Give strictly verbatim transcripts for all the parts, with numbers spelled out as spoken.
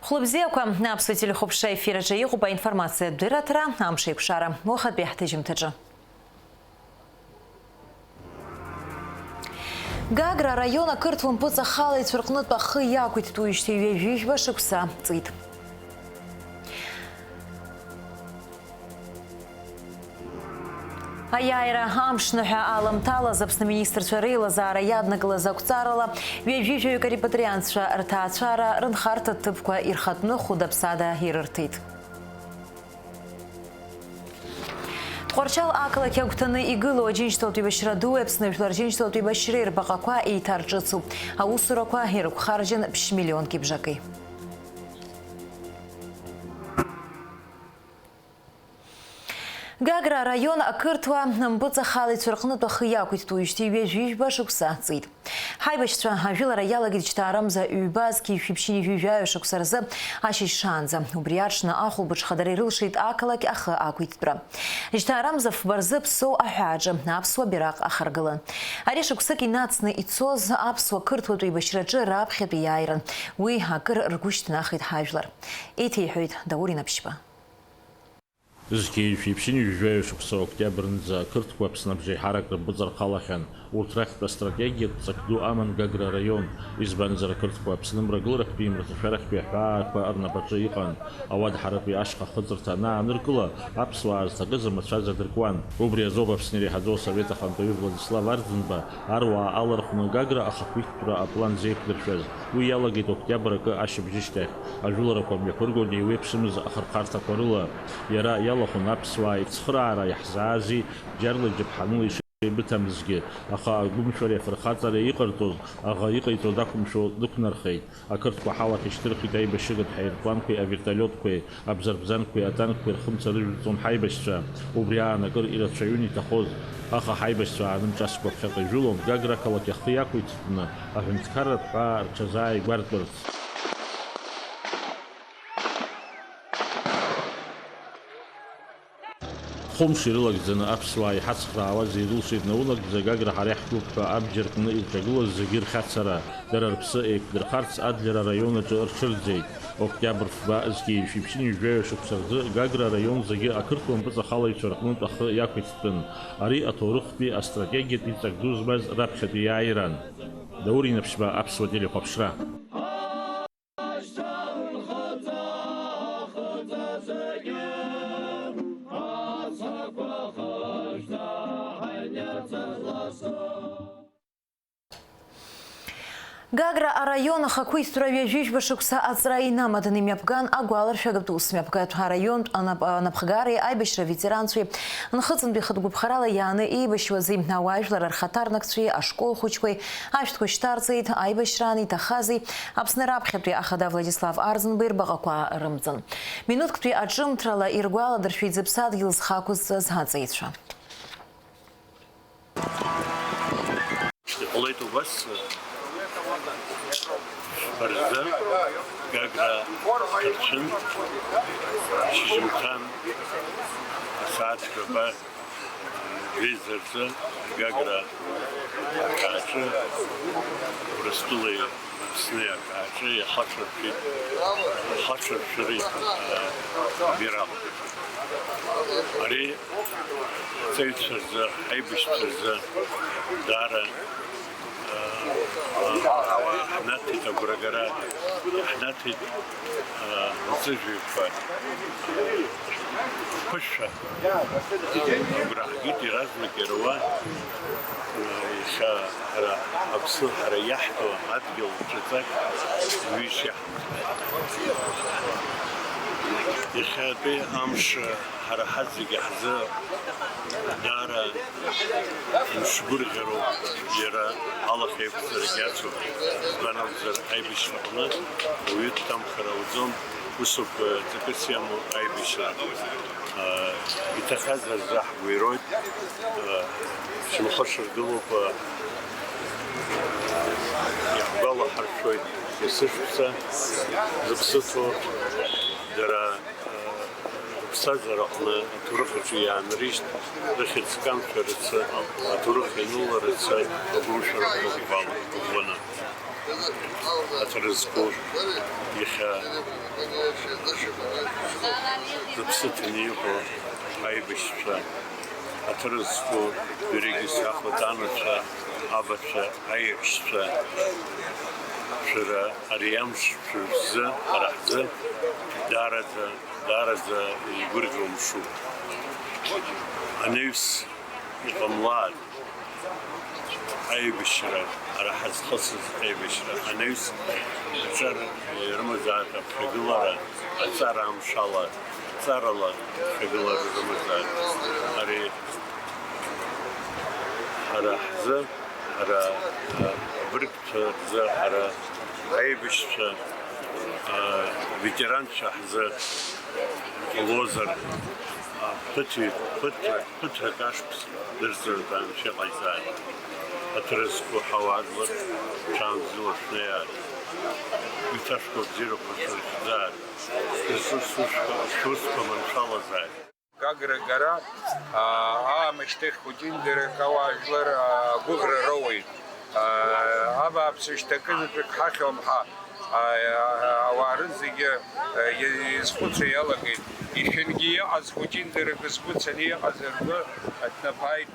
Хәлыбзиақәа, аԥсуа телехәаԥшра ефир аҿы иҟоуп аинформациатә дырраҭара, амш еиқәшара, уахатәи ҳҭыжьымҭаҿы. Гагра араион ақырҭуа мпыҵахалаҩцәа рҟнытә ахы иақәиҭтәуижьҭеи ҩажәижәба шықәса ҵит. Аиааира амшныҳәа аламҭалаз Аԥсны аминистрцәа реилазаара иаднакылаз ақәҵарала, ҩажәижәаҩык арепатриантцәа рҭаацәара рынхарҭа ҭыԥқәа ирхатәны хәыда-ԥсада ирырҭеит. Тҟәарчал ақалақь агәҭаны игылоу Аџьынџьтәылатә еибашьра дуи Аԥсны жәлар Џьынџьтәылатә еибашьреи рбаҟақәа еиҭарҿыцуп. Аусурақәа ирықәхаржьын ԥшь миллионки бжаки. Гагра араион ақырҭуа мпыҵахалаҩцәа рҟнытә ахы иақәиҭтәуижьҭеи ҩажәижәба шықәса ҵит. Ҳаибашьцәа ажәылара иалагеит жьҭаарамза ҩба зқьи жәшәи ԥшьынҩажәи жәаҩа шықәса рзы ашьыжь шаанӡа. Убри аҽны ахәылбыҽха дара ирылшеит ақалақь ахы ақәиҭтәра. Жьҭаарамза фба рзы Ԥсоу аҳәааҿы аԥсуа бираҟ ахаргылан. Ари шықәсык инацны ицоз аԥсуа қырҭуатә еибашьраҿы раԥхьатәи иааиран. Уи акыр ргәы шьҭнахит ҳажәлар. Еиҭеиҳәоит Даур Инаԥшьба. Зқьи жәшәи ԥшьынҩажәи жәаҩа шықәса октиабрнӡа ақырҭқәа Аԥсны абжеиҳарак рымпыҵархалахьан. Урҭ рахьтә астратегиатә ҵак ду аман Гагра араион, избанзар, ақырҭқәа Аԥсны мрагыларахьтәи мраҭашәарахьтәи аҳәаақәа рнапаҿы иҟан. Ауадҳаратәи ашьха ахыҵырҭа анааныркыла, аԥсуаа зҭакыз амацәаз адыркуан. Убри азоуп Аԥсны иреиҳаӡоу асовет ахантәаҩы Владислав Арӡынба аруаа алархәны Гагра ахақәиҭтәра аплан зеиқәдыршәаз. Уи иалагеит октиабр акы ашьыбжьышьҭахь. Ажәыларақәа мҩаԥыргон еиуеиԥшымыз ахырхарҭақәа рыла. Иара иалахәын аԥсуаа ицхыраара иаҳзаази, бџьарла иџьаԥҳаныла ишеибыҭамызгьы, аха агәымшәареи афырхаҵареи иҟарҵоз, аӷа иҟаиҵо дақәымшәо дықәнархеит. Ақырҭқәа ҳалахь ишьҭырхит аибашьыгатә ҳаирпланқәеи авертолиотқәеи, абзарбзанқәеи атанкқәеи рхымца рыжәҵон ҳаибашьцәа. Убри аан акыр ирацәаҩын иҭахоз, аха ҳаибашьцәа аанымҿасқәа ԥхьаҟа ижәылон Гагра ақалақь ахы иақәиҭтәны, аҳәынҭқарратә ҳәаа рҽазааигәартәырц. Хәымш ирылагӡаны аԥсуаа иҳацхраауаз ирылшеит наунагӡа Гагра ҳара иаҳтәуп ҳәа абџьар кны ирҿагылаз зегьы рхьацара, дара рыԥсы еиқәдырхарц Адлер араион аҿы рҽырӡеит. Октиабр фба зқьи жәшәи ԥшьынҩажәи жәаҩа шықәса рзы Гагра араион зегьы ақырҭуа мпыҵахалаҩцәа рҟнытә ахы иақәиҭтәын. Ари аҭоурыхтәи астратегиатәи ҵак ду змаз раԥхьатәи иааиран. Даур Инаԥшьба, аԥсуа телехәаԥшра. Гагра араион ахақәиҭтәра ҩажәижәба шықәса аҵра инамаданы имҩаԥган агәаларшәагатә усмҩаԥгатә араионтә анап-, анапхгареи аибашьра ветеранцәеи нхыҵынтәи хатә гәаԥхарала иааны еибашьуази, ауаажәлар рхаҭарнакцәеи ашкол хәыҷқәеи ашәҭқәа шьҭарҵеит, аибашьраан иҭахази, Аԥсны раԥхьатәи ахада Владислав Арӡынбеи рбаҟақәа рымҵан. Минуҭктәи аҿымҭрала иргәаладыршәеит зыԥсадгьыл зхақәызҵаз аҵеицәа. Иҟалеит убас, фба рзы Гагра дырцәын, шьыжьымҭан асааҭ жәаба Ҩеиза рзы Гагра ақалақьы, Урыстәылеи Аԥсни ақалақьы иахашәыршәит, иахашәыршәырит, а, абираҟ. Ари ҳҵеицәа рзы, ҳаибашьцәа рзы даара Ҳнаҭеит агәрагара, иаҳнаҭеит, а, рҵыжәҩақәа, а, рԥышәа. Агәра ҳгеит иаразнак иара уа, а, иахьа ҳара аԥсы ҳара иаҳтәу адгьыл ҿаҵак ҩышьа. Иахьатәи амш ҳара ҳазегьы ҳзы даара мшгәырӷьароуп, иара алахь еиқәҵарагьы ацуп. Избан акәзар, аибашьраҟны ауаҩы дҭамхар ауӡом, усоуп, ҵакыс иамоу аибашьра. Иҭахаз рзы ҳгәы ироуп, шьамхы шыргылоуп, иаҳгәалаҳаршәоит есышықәса зыԥсы ҭоу дара. Рыԥсҭазаараҟны аҭоурых аҿы иаанрыжьт, рыхьӡ камшәарц, аҭоурых иануларц агәымшәарақәа ӷәӷәала, ӷәӷәаны. Аҭыр зқәу, иахьа Зыԥсы ҭаны иҟоу аибашьцәа, аҭыр зқәу, ҩарагьы сахәоит анацәа, абацәа, аиаҳәшьцәа, шәара ари амш шәзы, ҳара ҳзы даараӡа, даараӡа игәырӷьо мшуп. Анаҩс иҟамлааит. Аибашьра, ара ҳазхысыз аибашьра анаҩс, аҿар ирымазааит аԥхьагылара, аҵара амшала, ҵарала аԥхьагылара рымазааит. Ари ҳара ҳзы, ҳара, а, абыргцәа рзы, ҳара аибашьцәа, а, ветеранцәа ҳзы иҟалозар, а, ԥыҭҩык, ԥыҭрак, ԥыҭрак ашықәс дырӡыртә анцәа иҟаиҵааит. Аҭыр зқәу ҳауаажәлар, ҽаанбзиала шәнеиааит. Шәҭашәқәа бзиарақәа шәырхьӡааит. Шәызҿу шәусқәа, шәусқәа маншәалазааит. Гагра гара, аа, аамышьҭахь Хәыҷындырак ауаажәлар, аа, агәыӷра роуеит. Аа, абааԥсы, шьҭакы заҵәык ҳахьуам ҳа. Ауаа рызегьы, э, изхәыцуа иалагеит. Ишәынгьы иҟаз хәыҷындырак згәы цаны иҟаз ргәы ҭнаԥааит.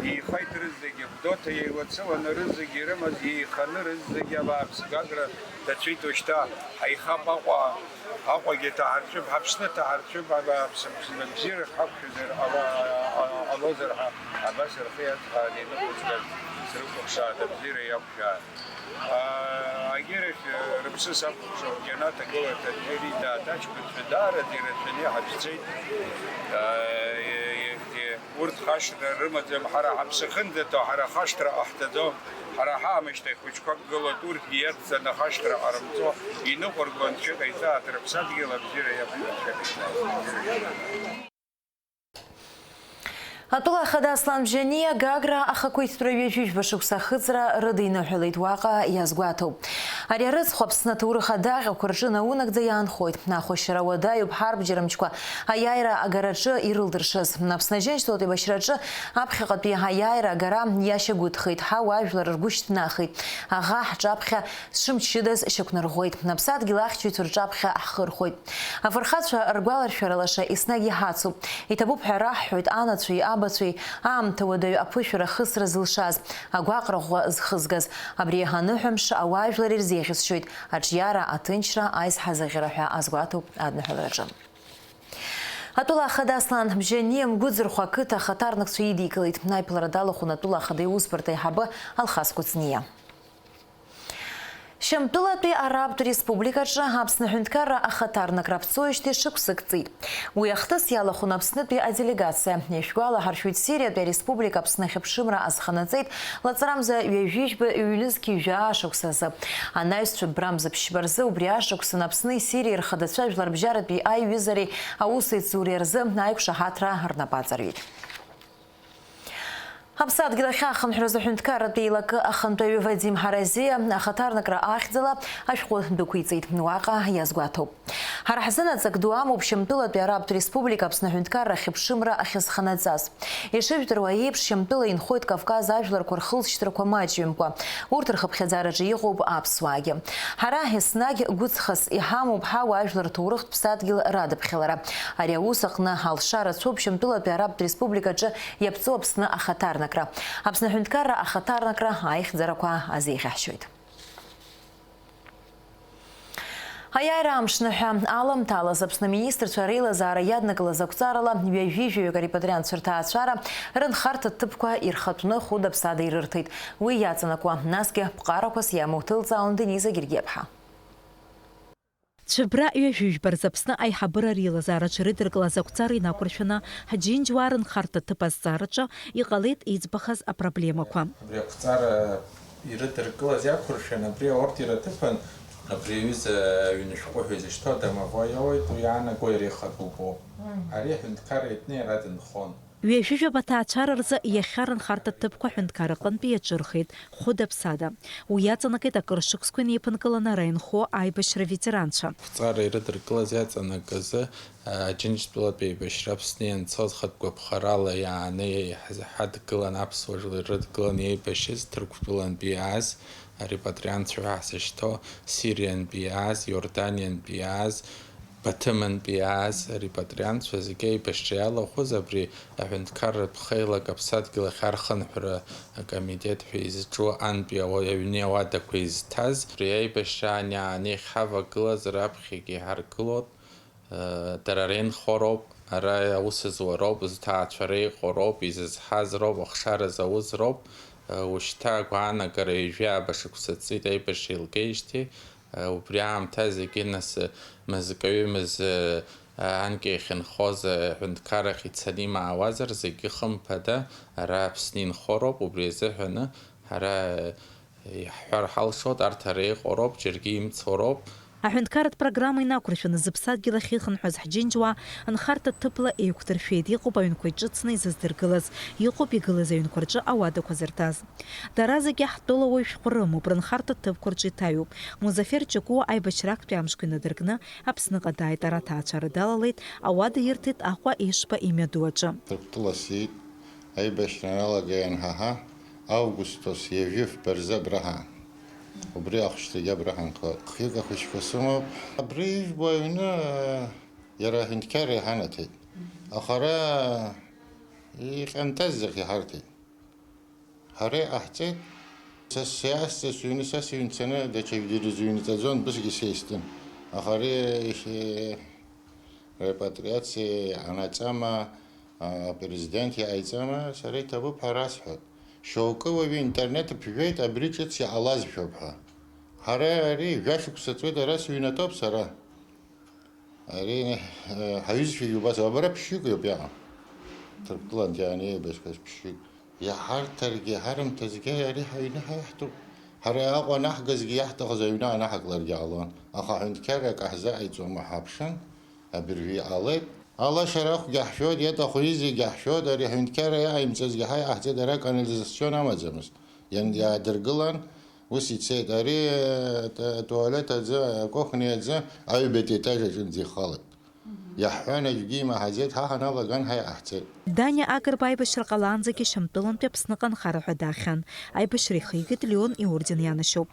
Еихеит рызегьы, Гәдоуҭа еилацыланы рызегьы ирымаз еиханы, рызегьы абааԥс Гагра дацәеит уажәшьҭа. Ҳаихап Аҟәа, Аҟәагьы ҭаҳарцәып, ҳАԥсны ҭаҳарцәып, абааԥс, Аԥсны бзиара ҳақәшәазар ала-, ала-, ҟалозар ҳәа, абас рхы иаҵхааны иныҟәызгаз срыкәыхшааит, абзиара иақәшәааит. Агьырахь, рыԥсы сақәыԥшуа, џьанаҭ агыларҭа Џьари дааҭаҷкәынцәа даараӡа ирацәаны иҳацәцеит. Урҭ хашҭра рымаӡам, ҳара ҳаԥсы ахьынӡаҭоу, ҳара хашҭра ҟаҳҵаӡом. Ҳара ҳаамышьҭахь хәыҷқәак гылоит, урҭгьы иацҵаны хашҭра ҟарымҵо, иныҟәырго Анцәа иҟаиҵааит, рыԥсадгьыл абзиара иақәшәо Анцәа иҟаиҵааит. Атәыла ахада Аслан Бжьаниа Гагра ахақәиҭтәра ҩажәижәба шықәса ахыҵра рыдиныҳәалеит, уаҟа иазгәаҭоуп. Ари арыцхә Аԥсны аҭоурых адаҟьақәа рҿы наунагӡа иаанхоит. Ахәашьара уадаҩуп ҳарбџьармчқәа аиааира агараҿы ирылдыршаз. Аԥсны Аџьынџьтәылатә еибашьраҿы аԥхьаҟатәи аиааира агара иашьагәыҭхеит, ҳауаажәлар ргәы шьҭнахит. Аӷа ҳҿаԥхьа зҽымчыдаз шьақәнарӷәӷәеит. Аԥсадгьыл ахьчаҩцәа рҿаԥхьа ҳхы рхәеит. Афырхацәа ргәаларшәара лаша еснагь иҳацуп. Иҭабуп ҳәа раҳҳәоит анацәеи абацәеи, аамҭа уадаҩ аԥышәара ахысра зылшаз, агәаҟра ӷәӷәа зхызгаз. Абри аныҳәамш ауаажәлар ирзеиӷьасшьоит, аҿиара, аҭынчра, аизҳазаӷьара ҳәа азгәаҭоуп адныҳәалараҿы. Атәыла ахада Аслан Бжьаниа Мгәыӡырхәа ақыҭа ахаҭарнакцәа идикылеит. Аиԥылара далахәын атәыла ахада иусбарҭа аиҳабы Алхас Кәыҵниа. Шьамтәылатәи Арабтә Республикаҿы Аԥсны аҳәынҭқарра ахаҭарнакра аԥҵоижьҭеи шықәсык ҵит. Уи ахҭыс иалахәын Аԥснытәи аделегациа. Ишәгәалаҳаршәоит, Сириатәи ареспублика Аԥсны ахьыԥшымра азханаҵеит лаҵарамза ҩажәижәба ҩнызқьи жәаа шықәсазы. Анаҩстәи брамза ԥшьба рзы убри ашықәсан Аԥсни Сириеи рхадацәа жәларбжьаратәи аиҩызареи аусеицуреи рзы аиқәшаҳаҭра рнапы аҵарҩит. Аԥсадгьыл ахьаахынҳәраз аҳәынҭқарратә еилакы ахантәаҩы Вадим Ҳаразиа ахаҭарнакра ахьӡала ашәҟәы дәықәиҵеит. Уаҟа иазгәаҭоуп. Ҳара ҳзынаҵак ду амоуп Шьамтәылатәи Арабтә Республика Аԥсны аҳәынҭқарра ахьыԥшымра ахьызханаҵаз. Ишыжәдыруа еиԥш, Шьамтәыла инхоит Кавказ ажәларқәа рхылҵшьҭрақәа маҷҩымкәа. Урҭ рхыԥхьаӡараҿы иҟоуп аԥсуаагьы. Ҳара еснагь гәыҵхас иҳамоуп ҳауаажәлар рҭоурыхтә ԥсадгьыл радыԥхьалара. Ари аус аҟны алшара цәоуп Шьамтәылатәи Арабтә Республикаҿы иаԥҵоу Аԥсны ахаҭарнакра. Аԥсны аҳәынҭқарра ахаҭарнакра аихьӡарақәа азеиӷьаҳшьоит. Аиааира амшныҳәа аламҭалаз Аԥсны аминистрцәа реилазаара иаднакылаз ақәҵарала ҩажәи жәаҩык арепатриантцәа рҭаацәара рынхарҭа ҭыԥқәа ирхатәны хәыда-ԥсада ирырҭеит. Уи иаҵанакуа, насгьы ԥҟарақәас иамоу ҭылҵаауан Дениза Гергиаԥҳа. Цәыббра ҩажәи жәба рзы Аԥсны аиҳабыра реилазаараҿы ирыдыркылаз ақәҵара инақәыршәаны, ҳџьынџьуаа рынхарҭа ҭыԥ азҵаараҿы иҟалеит иӡбахаз апроблемақәа. Абри ақәҵара ирыдыркылаз иақәыршәаны, абри аордер аҭыԥан, абри аҩыза ҩны шәҟәы ҳәа изышьҭоу домовой ауеит, уи иаанаго иара ихатәуп. Ари аҳәынҭқарра иатәны иара дынхон. Ҩажәи жәаба ҭаацәара рзы иахьа рынхарҭа ҭыԥқәа аҳәынҭқарра аҟынтәи иаҿырхеит хәыда-ԥсада. Уи иаҵанакит акыр шықәсқәа инеиԥынкыланы ара инхо аибашьра ветеранцәа. Ақәҵара ирыдыркылаз иаҵанакыз, а, Аџьынџьтәылатәи аибашьра Аԥсны ианцоз хатә гәаԥхарала иааны иҳаз-, ҳадгылан, аԥсуа жәлар ирыдгылан еибашьыз Ҭырқәтәылантәи иааз Арепатриантцәа ҳәа ҳзышьҭоу Сириантәи иааз, Иорданиантәи иааз, Баҭымынтәи иааз арепатриантцәа зегьы аибашьра иалахәыз абри аҳәынҭқарратә хеилак аԥсадгьыл ахь архынҳәра акомитет ҳәа изҿу антәи ауа-, аҩни ауадақәа изҭаз, абри аибашьраан иааны иахьҳавагылаз раԥхьагьы иҳаргылоит. Дара рынхо роуп, ара аус зуа роуп, зҭаацәара иҟоу роуп, изызҳаз роуп, ахшара зауз роуп. Ушьҭа агәаанагара ҩажәи ааба шықәса ҵит аибашьра еилгеижьҭеи. Убри аамҭа зегьы нас мызкаҩы мыз анкьа иахьынхоз аҳәынҭқарахь ицаны имаауазар, зегьы хымԥада ара Аԥсны инхо роуп, убри азыҳәаны ҳара Иаҳҳәар ҳалшоит, арҭ ара иҟоу роуп, џьаргьы имцо роуп. Аҳәынҭқарратә программа инақәыршәаны зыԥсадгьыл ахь ихынҳәыз ҳџьынџьуаа нхарҭа ҭыԥла еиқәдыршәеит, иҟоуп аҩнқәа иҿыцны изыздыргылаз, иҟоуп игылаз аҩнқәа рҿы ауадақәа зырҭаз. Дара зегьы ҳтәылауаҩ шәҟәы рымоуп, рынхарҭа ҭыԥқәа рҿы иҭаҩуп. Музафер Ҷакәуа аибашьра актәи амшқәа инадыркны Аԥсныҟа дааит, ара аҭаацәара далалеит, ауада ирҭеит Аҟәа Ешба имҩаду аҿы. Ҭырқәтәыла сиит. Аибашьра аналага ианҳаҳа, августос ҩажәи фба рзы абра ҳаан. Убри ахәшьҭагьы абра ҳанхоит. Хҩык ахәыҷқәа сымоуп. Абри ижәбо аҩны, иара аҳәынҭқарра иҳанаҭеит. Аха ара иҟьантаз зегь иҳарҭеит. Ҳара иҟаҳҵеит. Са сиасҵас ҩны, са сыҩнцаны даҽа ҩдыры зыҩнаҵаӡон, бысгьы сеистын. Аха ари, репатриациа иҟанаҵама, а, апрезидент иҟаиҵама, сара иҭабуп ҳәа расҳәоит. Шьоукы уаҩы интернет ԥжәеит, абри ҿыц иҟалазшәоуп ҳәа. Ҳара ари жәашықәса ҵуеит, ара сыҩнатәоуп сара. Ари, э, ҳаҩызцәагьы убас, абра ԥшьҩык иоуп иаҟам. Ҭырқәтәылантәи иаанеибашьқәаз ԥшьҩык. Иҳарҭаргьы, ҳарымҭазгьы ари ҳаҩны ҳаиаҳтәуп. Ҳара Аҟәа анаҳгазгьы иаҳҭахыз аҩны анаҳакларгьы ҟалон. Аха аҳәынҭқарра акы ҳзаҟаиҵома ҳәа ҳаԥшын, абыржәы иҟалеит. Алашара ахәгьы ҳшәоит, иаҭаху изегьы ҳшәоит, ари аҳәынҭқарра иҟаимҵазгьы ҳаиҟаҳҵеит, ара канализацион амаӡамызт. Иан-, иаадыргылан, ус ицеит. Ари, э, т-, туалет аӡы, акухни аӡы аҩбатәи етаж аҿынӡа ихалеит. Иаҳҳәан, аӡәгьы имаҳаӡеит, ҳа ҳаналаган ҳаиҟаҳҵеит. Даниа Агрба аибашьра ҟалаанӡагьы Шьамтәылантәи Аԥсныҟа анхара ҳәа даахьан. Аибашьра ихигеит Леон иорден ианашьоуп.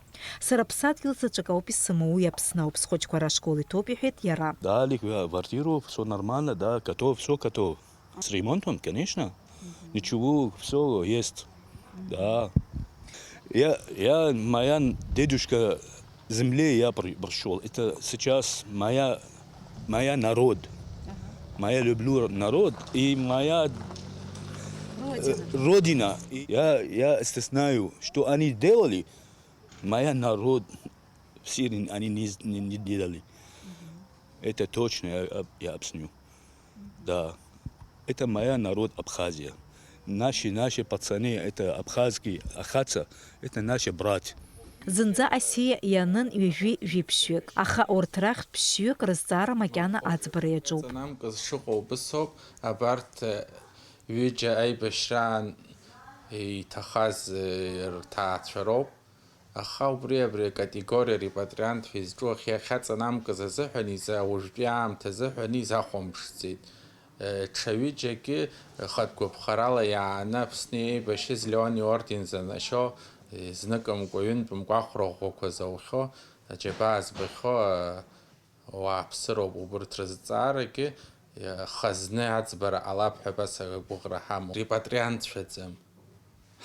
Сара аԥсадгьыл заҵәык ауп исымоу, уи Аԥсны ауп, схәыҷқәа ара ашкол иҭоуп, иҳәеит иара. Дали квартиру, всё нормально, да, готов, всё готов. С ремонтом, конечно. Ничего, всё есть. Да. Я, я, моя дедушка земле я при-, пришёл. Это сейчас моя, моя народ. Моя люблю народ и моя, э, родина. И я, я это знаю, что они делали. Моя народ в Сирии они не, не, не делали. Это точно я, я объясню. Да. Это моя народ Абхазия. Наши, наши пацаны, это абхазские, ахаца, это наши братья. Зынӡа асиа ианын ҩажәи жәиԥшьҩык, аха урҭ рахьтә ԥшьҩык рызҵаара макьана аӡбара иаҿуп. Ҵанамкыз шыҟоу убысоуп, абарҭ, э, ҩыџьа аибашьраан иҭахаз, э, рҭаацәа роуп. Аха убри абри акатегориа репатриант ҳәа изҿу ахь иахьаҵанамкыз азыҳәан изы, уажәтәи аамҭа азыҳәан изахәамԥшӡеит. Ҽа ҩыџьагьы хатә гәаԥхарала иааны Аԥсны еибашьыз Леон иорден занашьо, зныкымкәа, ҩынтәымкәа ахәра ӷәӷәақәа заухьо, аџьабаа збахьоу ауааԥсыроуп, убырҭ рызҵаарагьы хазны аӡбара ҟалап ҳәа абас агәыӷра ҳамоуп. Репатриантцәаӡам.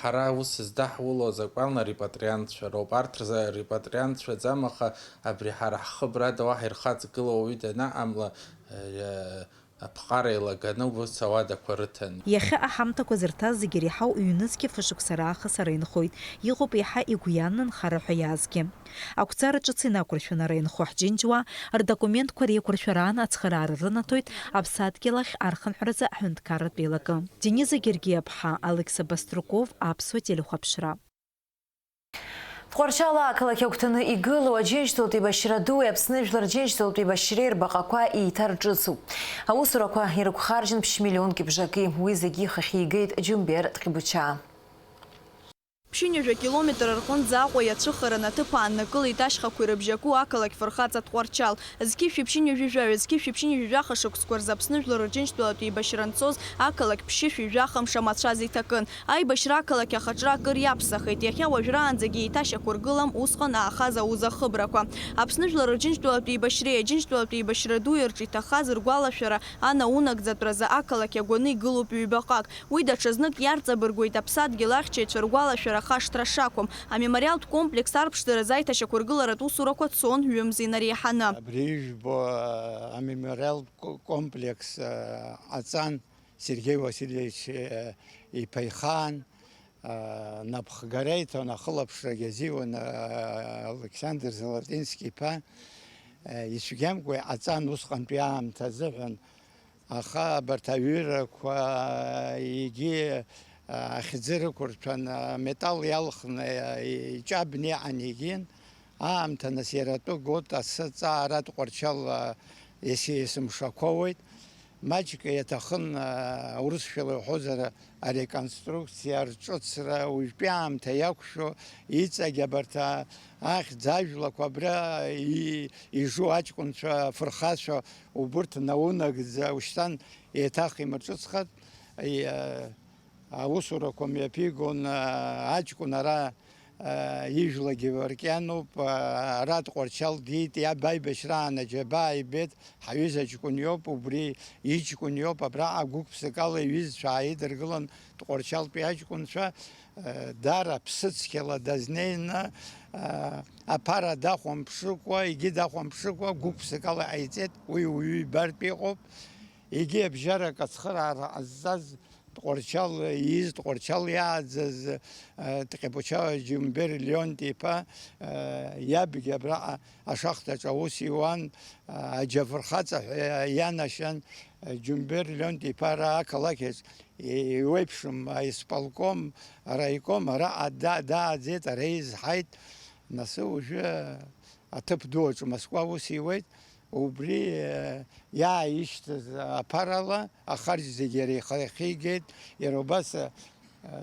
Ҳара аус здаҳуло азакәан арепатриантцәа роуп. Арҭ рзы репатриантцәаӡам, аха абри ҳара ҳхыбрада уаҳа ирхаҵгылоу уаҩы данаҟамла, э, аԥҟара еилаганы убыс ауадақәа рыҭан. Иахьа аҳамҭақәа зырҭаз зегьы иреиҳау ҩнызқьи фышықәса раахыс ара инхоит. Иҟоуп еиҳа игәы ианнанхара ҳәа иаазгьы. Ақәҵара ҿыц инақәыршәаны ара инхо ҳџьынџьуаа рдокументқәа реиқәыршәараан ацхыраара рынаҭоит аԥсадгьыл ахь архынҳәразы аҳәынҭқарратә еилакы. Дениза Гергиаԥҳа, Алықьса Баструков, Аԥсуа телехәаԥшра. Тҟәарчал ақалақь агәҭаны игылоу Аџьынџьтәылатә еибашьра дуи Аԥсны Жәлар Џьынџьтәылатә еибашьреи рбаҟақәа еиҭарҿыцуп. Аусурақәа ирықәхаржьын ԥшь-миллионки бжаки, уи зегьы ихахьы игеит Џьумбер Тҟибучаа. Ԥшьынҩажәа километр рҟынӡа Аҟәа иацәыхараны аҭыԥ ааннакылеит ашьхақәа ирыбжьаку ақалақь фырхаҵа Тҟәарчал. Зқьышәи ԥшьынҩажәи жәаҩа, зқьышәи ԥшьынҩажәи жәаха шықәсқәа рзы Аԥсны Жәлар Рџьынџьтәылатә еибашьра анцоз ақалақь ԥшьышәи жәаха мш амацәаз иҭакын. Аибашьра ақалақь ахаҿра акыр иаԥсахеит, иахьа уажәраанӡагьы еиҭашьақәыргылам усҟан аахаз ауза хыбрақәа. Аԥсны Жәлар Рџьынџьтәылатә еибашьреи Аџьынџьтәылатә еибашьра дуи рҿы иҭахаз ргәалашәара анаунагӡатәразы ақалақь агәаны игылоуп ҩбаҟак. Уи даҽазнык иарҵабыргуеит аԥсадгьыл ахьчаҩцәа ргәалашәара хашҭра шақәым. Амемориалтә комплекс арԥшӡаразы аиҭашьақәыргыларатә усурақәа цон ҩымз инареиҳаны. Абри ижәбо, а, амемориалтә ко-, комплекс, а, аҵан Сергеи Васильевич, а, иԥа ихаан, а, напхгара иҭон, ахылаԥшрагьы азиуан, а, Александр Золотински-иԥа. А, ицәгьамкәа иҟаҵан усҟантәи аамҭа азыҳәан. Аха абарҭ аҩырақәа егьи, а, ахьӡы рықәырҭәан, аметал иалхны, а, иҷабны иҟан егьин. Аамҭа нас иара атәы гот, асы ҵаара Тҟәарчал, а, ес-, есымшақәоуеит. Маҷк иаҭахын, а, урысшәала иуҳәозар, ареконструкциа, арҿыцра, уажәтәи аамҭа иақәшәо иҵегь абарҭ, а, ахьӡ ажәлақәа абра и-, ижу аҷкәынцәа, афырхацәа, убырҭ наунагӡа ушьҭан еиҭах имырҿыцхат, и-, а, аусурақәа мҩаԥигон, а, аҷкәын ара, а, ижәлагьы варкьануп, а, ара Тҟәарчал диит, иаб аибашьраан аџьабаа ибеит, ҳаҩыза ҷкәын иоуп, убри иҷкәын иоуп, абраҟа гәык-ԥсыкала иҩызцәа ааидыргылан Тҟәарчалтәи аҷкәынцәа, а, даара ԥсыцқьала дазнеины, а, аԥара дахәамԥшыкәа, егьи дахәамԥшыкәа гәык-ԥсыкала ҟаиҵеит, уи уаҩы ибартә иҟоуп. Егьи абжьарак ацхыраара ҟазҵаз Тҟәарчал ииз, Тҟәарчал иааӡаз, а, Тҟьапуча Џьумбер Леонти-иԥа, а, иабгьы абраҟа ашахҭаҿы аус иуан, а, аџьафырхаҵа ҳәа ианашьан, а, Џьумбер Леонти-иԥа ара ақалақьаҿ и-, иуеиԥшым аисполком, араиком, араҟа да-, дааӡеит, ара изҳаит, нас уажәы аҭыԥ ду аҿы Москва аус иуеит, убри, э, иааишьҭыз аԥарала ахарџь зегьы иара ихы ахьигеит, иара убас, э,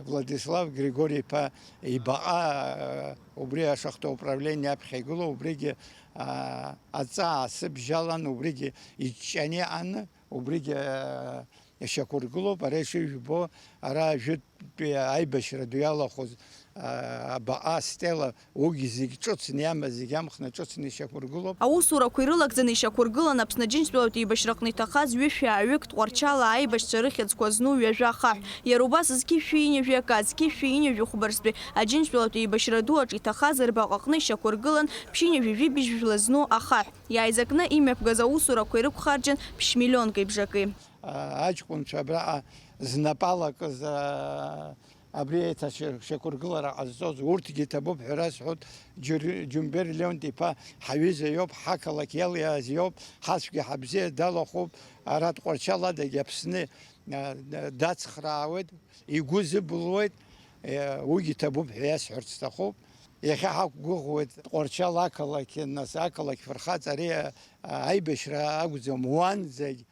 Владислав Григори-иԥа ибаҟа, э, убри ашахта управление аԥхьа игылоу, убригьы, а, аҵаа сыбжьалан, убригьы иҷҷаны иҟан, убригьы, э, ишьақәыргылоуп, ара ишыжәбо, ара жәытәтәи аибашьра ду иалахәыз, а, абаҟа астела, уигьы зегь ҿыцны иамаз, зегь амхны ҿыцны ишьақәыргылоуп. Аусурақәа ирылагӡаны ишьақәыргылан Аԥсны Аџьынџьтәылатә еибашьраҟны иҭахаз ҩышәи ааҩык Тҟәарчала аибашьцәа рыхьӡқәа зну ҩажәа ахаҳә. Иара убас зқьышәи ҩынҩажәи акы, зқьышәи ҩынҩажәи хәбарстәи Аџьынџьтәылатә еибашьра ду аҿы иҭахаз рбаҟаҟны ишьақәыргылан ԥшьынҩажәи жәибжь жәла зну ахаҳә. Иааизакны имҩаԥгаз аусурақәа ирықәхарџьын ԥшь-миллионки бжаки. А, аҷкәынцәа абраҟа знапы алакыз, а, абри еиҭа шьақәыргылара ҟазҵоз, урҭгьы иҭабуп ҳәа расҳәоит, Џьур-, Џьумбер Леонти-иԥа ҳаҩыза иоуп, ҳақалақь иалиааз иоуп, ҳацәгьа ҳабзиа далахәуп, ара Тҟәарчал адагьы Аԥсны, а, дацхраауеит, игәы зыбылуеит, е, уигьы иҭабуп ҳәа иасҳәарц сҭахуп. Иахьа ҳақәгәыӷуеит Тҟәарчал ақалақь, нас ақалақь фырхаҵа ари, а, аибашьра акәӡам, уанӡагь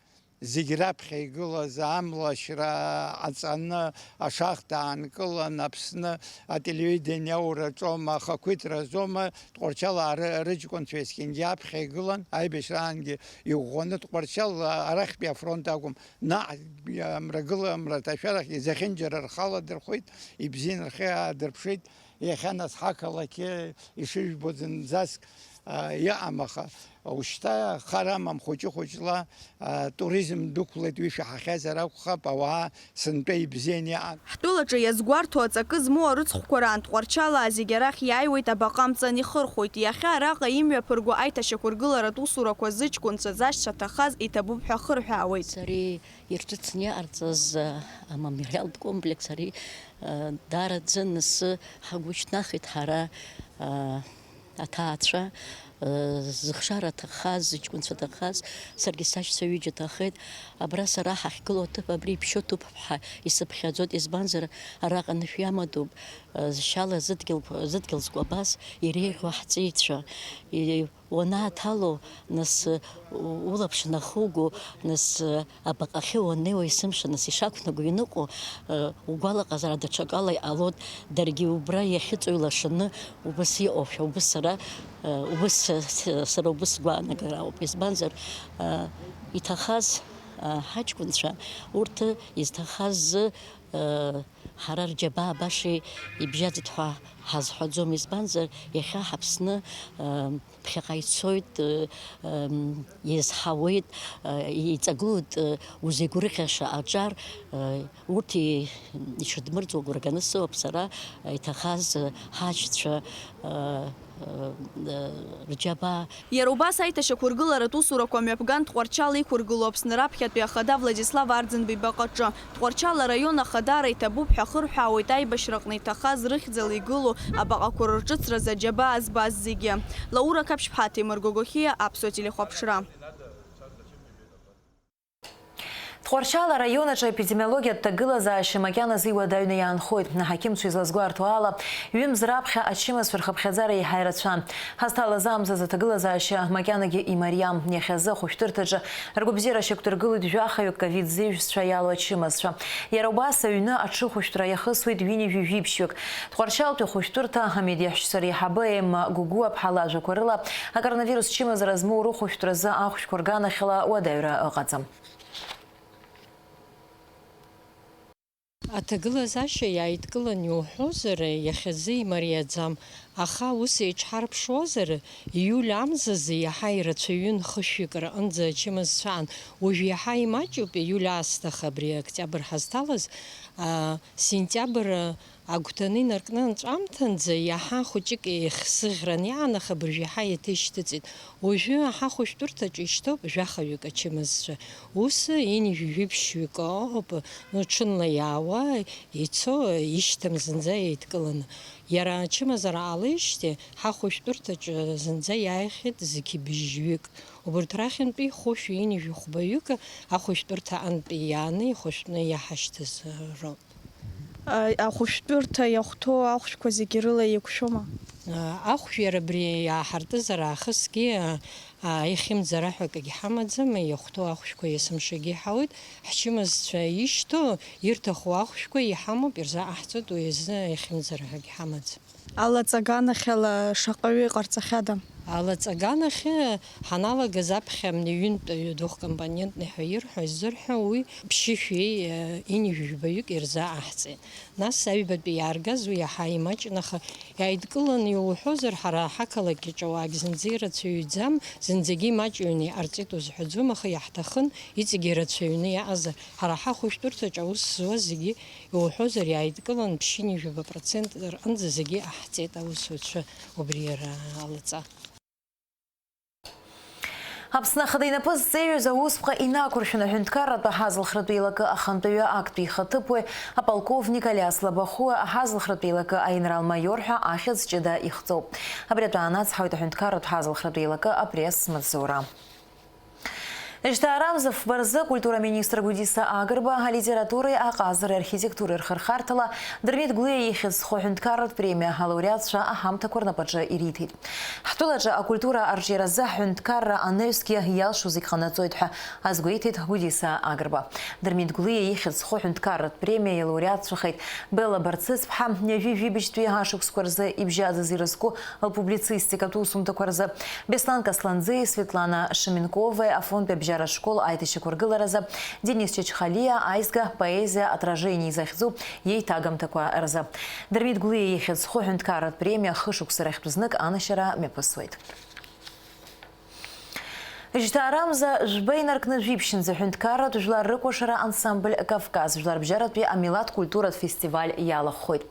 зегь раԥхьа игылаз амлашьра ҟаҵаны, ашахта аанкылан, Аԥсны ателевидение аураҿоума, ахақәиҭра азоума, Тҟәарчалаа ры-, рыҷкәынцәа есқьынгьы аԥхьа игылан, аибашьраангьы иӷәӷәаны Тҟәарчал, а, арахьтәи афронт акәым, наҟ, а, мрагыла, мраҭашәарахь изахьынџьара рхы аладырхәит, ибзианы рхы аадырԥшит, иахьа нас ҳақалақь ишыжәбо зынӡаск, а, иҟам, аха ушьҭа хар амам, хәыҷы-хәыҷла, а, туризм дәықәлеит, уи шәаҳахьазар акәхап, ауаа сынтәа ибзианы иҟан. Ҳтәылаҿы иазгәарҭо аҵакы змоу арыцхәқәа раан Тҟәарчалаа зегь арахь иааиуеит, абаҟа амҵан ихырхәоит. Иахьа араҟа имҩаԥырго аиҭашьақәыргыларатә усурақәа зыҷкәынцәа зашьцәа ҭахаз иҭабуп ҳәа ахырҳәаауеит. Ари ирҿыцны иҟарҵаз, а, амемориалтә комплекс ари, а, даараӡа насы ҳагәышьҭнахит ҳара, а, аҭаацәа, а, зыхшара ҭахаз, зыҷкәынцәа ҭахаз, саргьы сашьцәа ҩыџьа ҭахеит. Абра сара ҳахьгылоу аҭыԥ абри иԥшьоу ҭыԥуп ҳәа исыԥхьаӡоит, избанзар, араҟа анышә иамадоуп, а, зшьала зыдгьыл, зыдгьыл зкәабаз иреиӷьу ҳҵеицәа. И-, уанааҭало, нас, у-, улаԥш нахуго, нас, абаҟахьы уаннеиуа есымша, нас, ишақәнаго ианыҟоу, угәалаҟазаара даҽакала иҟалоит, даргьы убра иахьыҵоу илашаны убас иҟоушәа, убас сара, убас са-, са-, сара убас сгәаанагара ауп. Избанзар, иҭахаз, ҳаҷкәынцәа, урҭ изҭахаз, ҳара рџьабаа баша ибжьаӡит ҳәа ҳазҳәаӡом, избанзар, иахьа ҳаԥсны, ԥхьаҟа ицоит, еизҳауеит, еиҵагылоит узеигәырӷьаша аҿар, урҭ ишыдмырӡуа агәра ганы сыҟоуп сара, иҭахаз ҳаҷцәа, рџьабаа. Иара убас аиҭашьақәыргыларатә усурақәа мҩаԥган Тҟәарчал иқәыргылоу Аԥсны раԥхьатәи ахада Владислав Арӡынба ибаҟаҿы. Тҟәарчал араион ахадара иҭабуп ҳәа ахырҳәаауеит аибашьраҟны иҭахаз рыхьӡала игылоу абаҟақәа рырҿыцразы аџьабаа збаз зегьы. Лаура Қаԥшьԥҳа, Ҭемыр Гогохиа, Аԥсуа телехәаԥшра. Тҟәарчал араион аҿы аепидемиологиатә ҭагылазаашьа макьаназы иуадаҩны иаанхоит. Аҳақьымцәа излазгәарҭо ала, ҩымз раԥхьа ачымазцәа рхыԥхьаӡара еиҳа ирацәан. Ҳазҭалаз аамҭазы аҭагылазаашьа макьанагьы имариам. Иахьазы ахәышәтәырҭаҿы ргәабзиара шьақәдыргылеит жәахаҩык ковид зеижәзцәа иалоу ачымазцәа. Иара убас аҩны аҽыхәышәтәра иахысуеит ҩынҩажәи жәиԥшьҩык. Тҟәарчалтәи ахәышәтәырҭа амедиа ҳәшьцәа реиҳабы М. Гәыгәуа-ԥҳа лажәақәа рыла, акоронавирус чымазара змоу рыхәышәтәразы ахәшәқәа рганахьала уадаҩра ыҟаӡам. Аҭагылазаашьа иааидкылан иуҳәозар, иахьазы имариаӡам, аха ус еиҿҳарԥшуазар, иуль амзазы иаҳа ирацәаҩын, хышәҩык рҟынӡа ачымазцәа аан, уажә иаҳа имаҷуп, иуль аасҭа, аха абри октиабр ҳазҭалаз, аа, сентиабр агәҭаны инаркны анҵәамҭанӡа иаҳа хәыҷык еихсыӷьран иаан, аха абыржә иаҳа еиҭаишьҭыҵит. Уажәы ҳахәышәтәырҭаҿы ишьҭоуп жәахаҩык ачымазцәа. Ус ҩынҩажәи жәиԥшьҩык ыҟоуп, ну, ҽынла иаауа, ицо, ишьҭам зынӡа еидкыланы. Иара ачымазара ҟалеижьҭеи ҳахәышәтәырҭаҿы зынӡа иааихьеит зқьи бжьҩык. Убырҭ рахьынтәи хәышәи ҩынҩажәи хәбаҩык ахәышәтәырҭа аҟынтәи иааны ихәышәтәны иаҳашьҭыз роуп. Ахәышәтәырҭа иахәҭоу ахәшәқәа зегьы рыла еиқәшәома? Ахәшә иара абри иааҳартызар аахысгьы, а, ихьымӡара ҳәа акгьы ҳамаӡам, иахәҭоу ахәшәқәа есымшагьы иҳауеит. Ҳчымазцәа ишьҭоу, ирҭаху ахәшәқәа иҳамоуп, ирзааҳҵоит уи азы ихьымӡара ҳәагьы ҳамаӡам. Алаҵа аганахьала шаҟаҩы иҟарҵахьада? Алаҵа аганахьы ҳаналагаз аԥхьа амни ҩынтә двухкомпонентный ҳәа ирҳәо, изырҳәо уи ԥшьышәи, э, ҩынҩажәи жәбаҩык ирзааҳҵеит. Нас аҩбатәи иааргаз уи иаҳа имаҷын, аха иааидкыланы иуҳәозар, ҳара ҳақалақь аҿы ауаагь зынӡа ирацәаҩӡам, зынӡагьы имаҷҩны иҟарҵеит узҳәаӡом, аха иаҳҭахын иҵегьы ирацәаҩны иаҟазар, ҳара ҳахәышәтәырҭаҿы аус зуаз зегьы иуҳәозар, иааидкылан, ԥшьынҩажәи жәаба процент рҟынӡа зегьы иҟаҳҵеит аусуцәа убри иара алаҵа. Аԥсны Ахада инапы зҵеиҩыз аусԥҟа инақәыршәаны аҳәынҭқарратә аҳазылхратә еилакы ахантәаҩы актәи ихаҭыԥуаҩ аполковник Алиас Лабахәы аҳазылхратә еилакы аинрал-маиор ҳәа ахьӡ ҷыда ихҵоуп. Абри атәы аанацҳауеит аҳәынҭқарратә ҳазылхратә еилакы апресс-маҵзура. Жьҭаарамза фба рзы акультура аминистр Гәдиса Агрба алитературеи аҟазареи архитектуреи рхырхарҭала Дырмит Гәлиа ихьӡ зху аҳәынҭқарратә премиа алауреатцәа аҳамҭақәа рнапаҿы ириҭеит. Ҳтәылаҿы акультура арҿиаразы ҳҳәынҭқарра анаҩсгьы иалшо зегь ҟанаҵоит ҳәа азгәеиҭеит Гәдиса Агрба. Дырмит Гәлиа ихьӡ зху аҳәынҭқарратә премиа иалауреатцәахеит Белла Барцыцԥҳа, ҩажәи жәибжьтәи ашықәсқәа рзы ибжьаӡыз ирызку лпублицистикатә усумҭақәа рзы, Беслан Касланӡиеи Светлана Шеменковеи Афонтәи абжьаратә школ аиҭашьақәыргыларазы, Денис Чачхалиа аизга поезиа Отражение изахьӡу иеиҭагамҭақәа рзы. Дырмит Гәлиа ихьӡ зху аҳәынҭқарратә премиа хышықәса рахьтә знык анашьара мҩаԥысуеит. Жьҭаарамза жәба инаркны жәиԥшьынӡа ҳәынҭқарратә жәлар рыкәашара ансамбль Кавказ жәларбжьаратәи амилаҭ культуратә фестиваль иалахәхоит.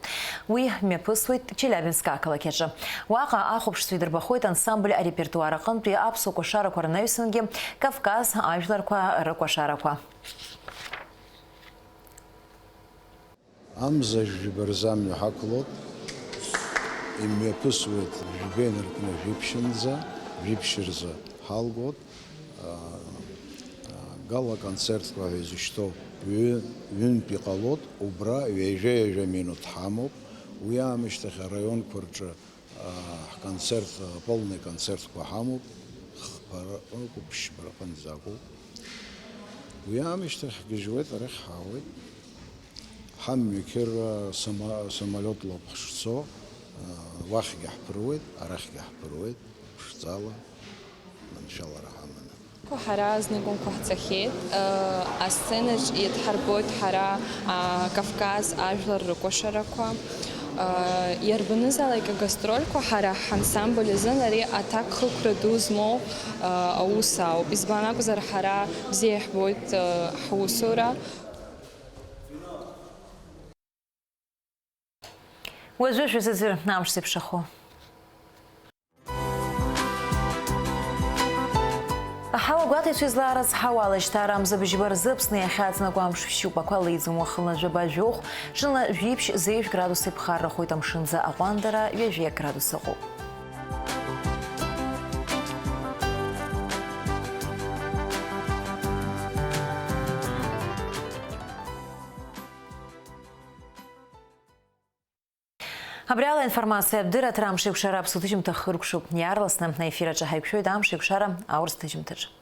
Уи мҩаԥысуеит Челиабинск ақалақь аҿы. Уаҟа ахәаԥшцәа идырбахоит ансамбль арепертуар аҟынтәи аԥсуа кәашарақәа рнаҩсангьы Кавказ ажәларқәа рыкәашарақәа. Амза жәба рзы амҩа ҳақәлоит, имҩаԥысуеит жәба инаркны жәиԥшьынӡа, жәиԥшь рзы ҳалгоит. Гала-концертқәа ҳәа изышьҭоу ҩы-, ҩынтә иҟалоит, убра ҩажәа-ҩажәа минуҭ ҳамоуп. Уи аамышьҭахь араионқәа рҿы Ҳконцерт, полный концертқәа ҳамоуп, хԥа рҟынӡа акәу, ԥшьба рҟынӡа акәу. Уи аамышьҭахь ҳгьежьуеит, арахь ҳаауеит. Ҳамҩақьырра сама-, самолиотлоуп ҳшцо, уахьгьы ҳԥыруеит, арахьгьы ҳԥыруеит, ԥшӡала, маншәалара ҳаманы. Ҳара азныкәымқәа ҳҵахьеит, асценаҿ иадҳарбоит ҳара, а, Кавказ ажәлар рыкәашарақәа. А, иарбанызаалак агастрольқәа ҳара ҳансамбль азын ари аҭакхықәра ду змоу, а, аус ауп. Избан акәзар, ҳара бзиа иаҳбоит, а, ҳусура. Уажәы шәазыӡырҩ амш зеиԥшахо. Аҳауа гәаҭаҩцәа излаарыцҳауа, алашьҭара амза быжьба рзы Аԥсны иахьаҵнакуа амш ԥшьшьуп, ақәа леиӡом, уахынла жәаба жәохә, ҽынла жәиԥшь зеижә градус иԥхаррахоит, амшынӡа аҟәандара ҩажәи акы градус ыҟоуп. Абри ала аинформациатә дырраҭара амш еиқәшара аԥсуа ҭыжьымҭа хыркәшоуп. Иаарласны аефир аҿы ҳаиқәшәоит амш еиқәшара аурыс ҭыжьымҭаҿы.